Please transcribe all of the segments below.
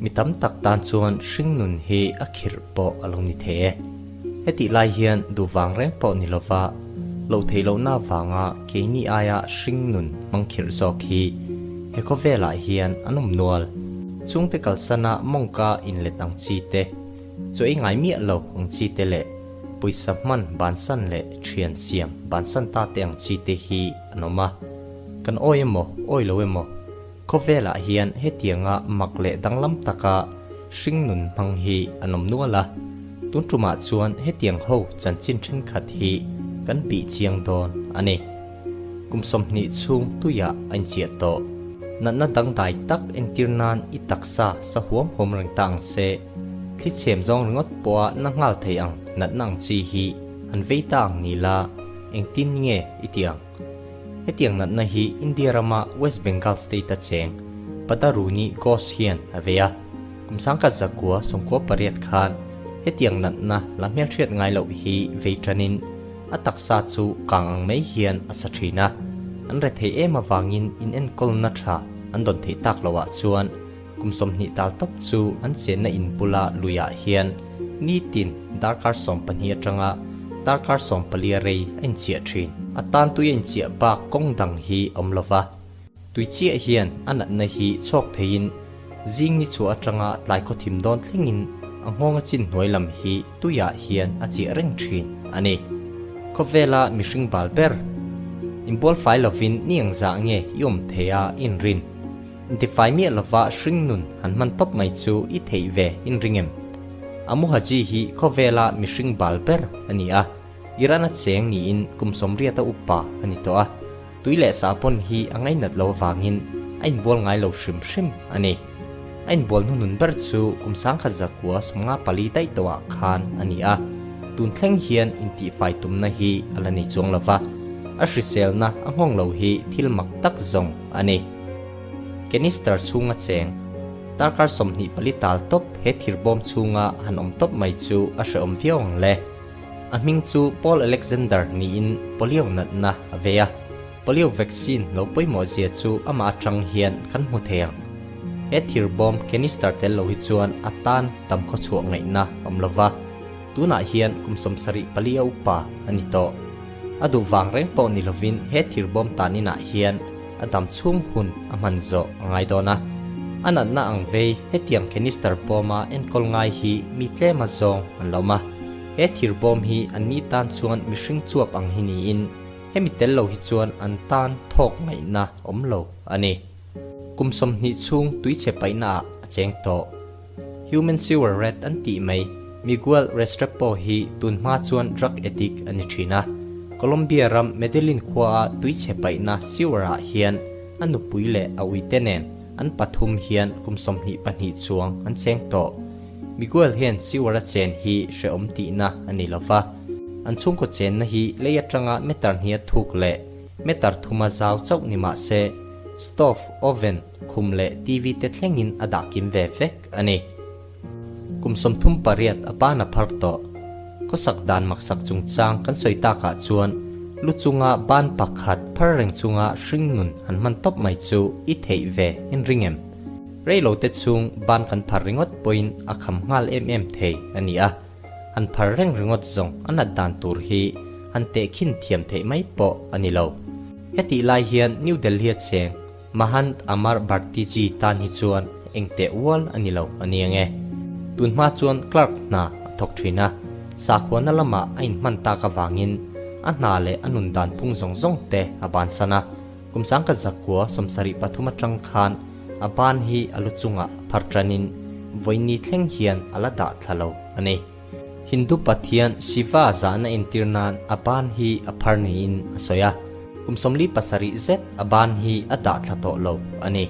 Mi tam tak tan chuan hringnun hi a khirh pawh a lo ni thei e. Hetih lai hian duh vang reng pawh ni lova, loh theih lohna avanga keini aia hringnun hmang khirh zawk hi he khawvelah hian an awm nual. Chungte kalsana mawngka inlet ang chi te, chaw ei ngai miah lo ang chi te leh pawisa hman bansan leh thian siam bansan ta te ang chi te hi an awm a. Kan awi emaw, awi lo emaw, Khawvelah hian hetianga mak leh danglam taka hringnun hmang hi an awm nual a, tun tumah chuan hetiang ho chanchin thenkhat hi kan bih chiang dawn a ni. Kum 20 chhung tuiah a inchiah tawh. Natna dangdai tak entir nan i taksa sa huam huam reng ta ang se, thli chhem zawng ringawt pawha na nghal thei ang natna ang chi hi han vei ta ang ni la, engtin nge i ti ang? Hetiang natna hi India rama West Bengal state-a cheng Padaruni Ghosh hian a vei a. Kum 1998 khan hetiang natna la hmelhriat ngai loh hi vei tanin a taksa chu kang ang mai hian a sa thin a. An rethei em avangin inenkawlna tha an dawn theih tak loh ah chuan kum 20 tal tawp chu an chenna in bula luiah hian nitin darkar 12 atanga darkar 14 a rei a inchiah thin. A tan tui a inchiah bak kawng dang hi a awm lova, tui chiah hian a natna hi chhawk theiin zing ni chhuah atanga tlai khaw thim dawn thlengin a nghawng a chin hnuai lam hi tuiah hian a chiah reng thin a ni. Khawvela mihring bal ber inbual fai lovin ni ang zah nge i awm thei a inrin. Intifai miah lova hringnun han hman tawp mai chu i theih ve inring em? Amuhaji hi khawvela mihring bal ber a ni a, Iran a cheng niin kum 80 a upa a ni tawh a, tui leh sahpawn hi a ngainat lo avangin a inbual ngai lo hrim hrim a ni. A inbual hnunun ber chu kum 1994 daih tawhah khan a ni a, tun thleng hian intihfai tumna hi a la nei chuang lova, a hriselna a nghawng lo hi thil mak tak zawng a ni. Canister chhunga cheng, darkar 24 tal tawp he thirbawm chhunga han awm tawp mai chu a hrehawm viau ang le. A hming chu Paul Alexander niin polio natna a vei a, polio vaccine lo pawimawh zia chu amah atang hian kan hmu thei ang. He thirbawm canister tel lo hi chuan a tan tam khaw chhuah ngaihna awm lova, tunah hian kum 74 a upa a ni tawh. A duh vang reng pawh ni lovin he thirbawm tan inah hian a dam chhung hun a hman zawh a ngai dawn a. A natna ang vei hetiang canister bawma enkawl ngai hi mi tlema zawng an lo awm a. He thir bawm hi an ni tan chuan mihring chuap ang hi niin hemi tel lo hi chuan an tan thawk ngaihna awm lo a ni. Kum 20 chhung tuichhe paihna ah a cheng tawh. Human sewer rat an tih mai Miguel Restrepo hi tun hma chuan drug addict a ni thin a. Colombia ram Medellin khua a tuichhe paihna sewer ah hian a nupui leh a uite nen an pathum hian kum 22 chuang an cheng tawh. Miguel hian sewer a chen hi hrehawm tihna a ni lova, an chhungkaw chenna hi lei atanga meter hnia thuk leh meter thuma zau chauh ni mah se, stove, oven, khum leh TV te thlengin a dah kim ve vek a ni. Kum 38 a ban a phar tawh. Khawsak dan maksak chungchang kan sawi takah chuan lu chunga ban pakhat phar reng chunga hringnun han hman tawp mai chu i theih ve inring em? Rei lo te chhung ban kan phar ringawt pawhin a kham nghal em em thei a ni a, han phar reng ringawt zawng a nat dan tur hi han tehkhin thiam theih mai pawh a ni lo. Hetih lai hian New Delhi a cheng Mahant Amar Bharti Ji tan hi chuan eng teh ual a ni lo a ni ang e. Tun hma chuan clerk hna a thawk thin a, sakhuana lamah a inhman tak avangin a hna leh a nun dan phung zawng zawng te a bansan a. Kum 1973 atang khan a ban hi a lu chungah phar tanin vawiini thleng hian a la dah thla lo a ni. Hindu pathian Shiva zahna entir nan a ban hi a phar niin a sawi a, kum 47 zet a ban hi a dah thla tawh lo a ni.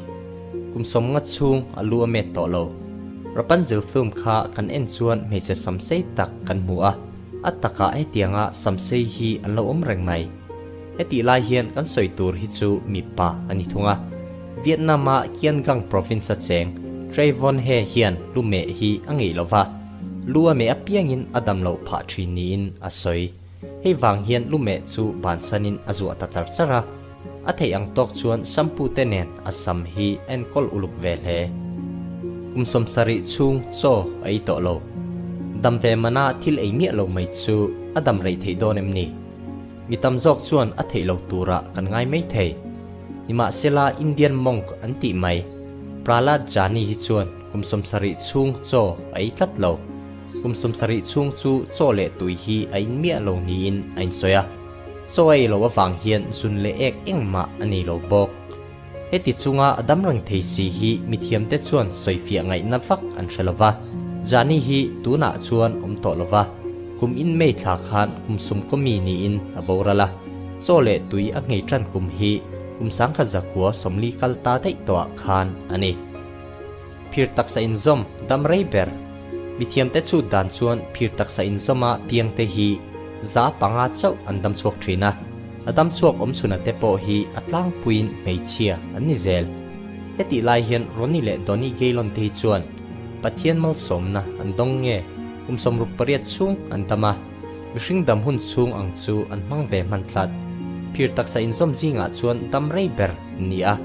Kum 50 chhung a lu a met tawh lo. Rapunzel film kha kan en chuan hmeichhe samsei tak kan hmu a, a takah hetianga samsei hi an lo awm reng mai. Hetih lai hian kan sawi tur hi chu mipa a ni thung a. Vietnam-a Kien Gang province-a cheng Trayvon He hian lu meh hi a ngeih lo va, lu a meh apiangin a dam loh phah thin niin a sawi. Hei vang hian lu meh chu bansanin a zuah ta char char a. A theih ang tawk chuan shampoo te nen a sam hi a enkawl uluk ve hle. Kum 70 chhung chaw a ei tawh lo. Dam ve mana thil ei miah lo mai chu a dam rei theih dawn em ni? Mi tam zawk chuan a theih lo turah kan ngai mai thei. Nimahsela Indian monk an tih mai, Prahlad Jani hi chuan kum 70 chhung chaw a ei tlat lo. Kum 70 chhung chu chaw leh tui hi a in miah lo niin a insawi a. Chaw a ei loh avang hian zun leh ek engmah a nei lo bawk. Heti chunga a dam reng thei si hi mithiamte chuan sawifiah ngaihna vak an hre lo va. Jani hi tunah chuan awm tawh lo va, kum in May thla khan kum sumkaw mi niin a boral a. Chaw leh tui a nghei tan kum hi kum 1940 kal ta daih tawhah khan a ni. Phir taksa inzawm dam rei ber. Mithiamte chhut dan chuan phir taksa inzawma piangte hi 5% chauh an dam chhuak thin a, a dam chhuak awm chhuna te pawh hi a tlangpuiin hmeichhia an ni zel. Hetih lai hian Ronnie leh Donnie Gaylon te hi chuan Pathian malsawmna an dawng nge kum 68 chhung an dam a, mihring dam hun chhung ang chu an hmang ve hman tlat. Phir taksa inzawm zingah chuan dam rei ber an ni a.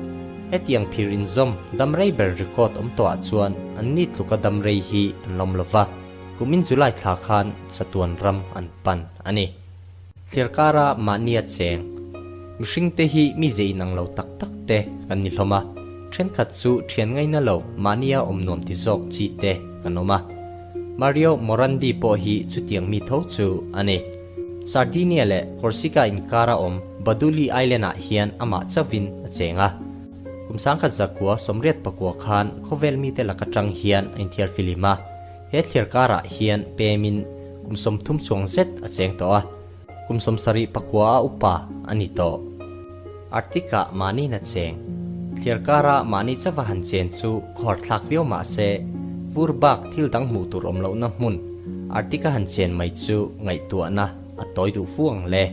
Hetiang phir inzawm dam rei ber record awm tawhah chuan an ni tluka dam rei hi an lawm lo va, kumin July thla khan chatuan ram an pan a ni. Thliarkara mahnia cheng mihringte hi mi ze inang lo tak tak te kan ni hlawm a, thenkhat chu thian ngaina lo mahnia awm nuam ti zawk chi te kan awm a. Mario Morandi pawh hi chutiang mi tho chu a ni. Sardinia leh Corsica inkara awm Baduli Island-ah hian amah chauhin a cheng a. Kum 1989 khan khawvel mite laka tang hian a inthiar filim a. He thliar karah hian pemin kum 30 chuang zet a cheng tawh a. Kum 79 a upa a ni tawh. Arctic-ah mahni na cheng. Thliar kara mahni chauha han chen chu khawhar thlak viau mah se, vur bak thil dang hmuh tur awm lohna hmun Arctic-a han chen mai chu ngaihtuahna a tawi duh fu ang le.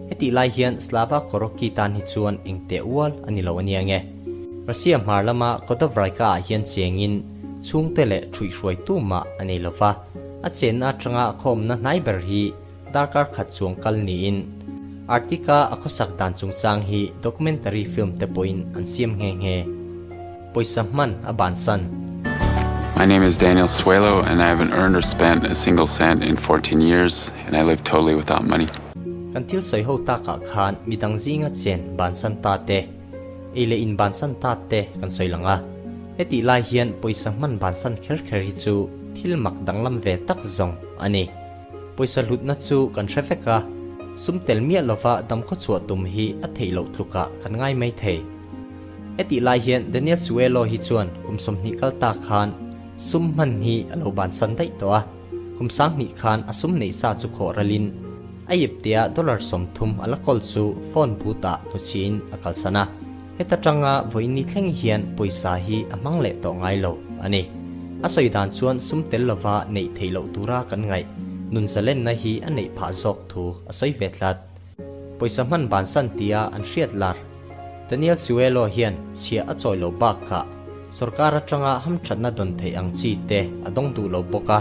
Hetih lai hian Slava Koroki tan hi chuan eng teh ual a ni lo a nia nge. Russia hmar lama Kodovraika-ah hian chengin chhungte leh ṭhuihhruaitu mah a nei lo va, a chenna aṭanga khawmna hnai ber hi darkar khat chuang kal niin Arctic-a a khawsak dan chungchang hi documentary film te pawhin an siam nghe nghe. Pawisa hman a bansan. My name is Daniel Suelo and I haven't earned or spent a single cent in 14 years and I live totally without money. Kan thil sawi ho takah khan midang zinga chen bansan ta te, ei leh in bansan ta te kan sawi lang a. Hetih lai hian pawisa hman bansan kher kher hi chu thil mak danglam ve tak zawng a ni. Pawisa hlutna chu kan hre vek a, sum tel miah lova dam khaw chhuah tum hi a theih loh tlukah kan ngai mai thei. Hetih lai hian Daniel Suelo hi chuan kum 20 kal ta khan sum hman hi a lo bansan daih tawh a, kum 2000 khan a sum neih sa chu khawh ralin a iptea dollar 30 a la kawl chu phone booth-ah hnuchhiin a kalsan a. Heta tanga vawiin ni thleng hian pawisa hi a hmang leh tawh ngai lo a ni. A sawi dan chuan sum tel lova neih theih loh tura kan ngaih nun zalenna hi a neih phah zawk thu a sawi ve tlat. Pawisa hman bansan tia an hriat lar. Daniel Suelo hian chhiah a chawi lo bakah sorkar atanga hamthatna dawn theih ang chi te a dawng duh lo bawk a.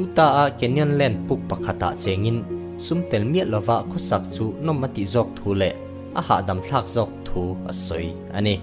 Utah-a Canyonland puk pakhatah chengin sum tel miah lova khawsak chu nawm a tih zawk thu leh a hahdam thlak zawk thu a sawi a ni.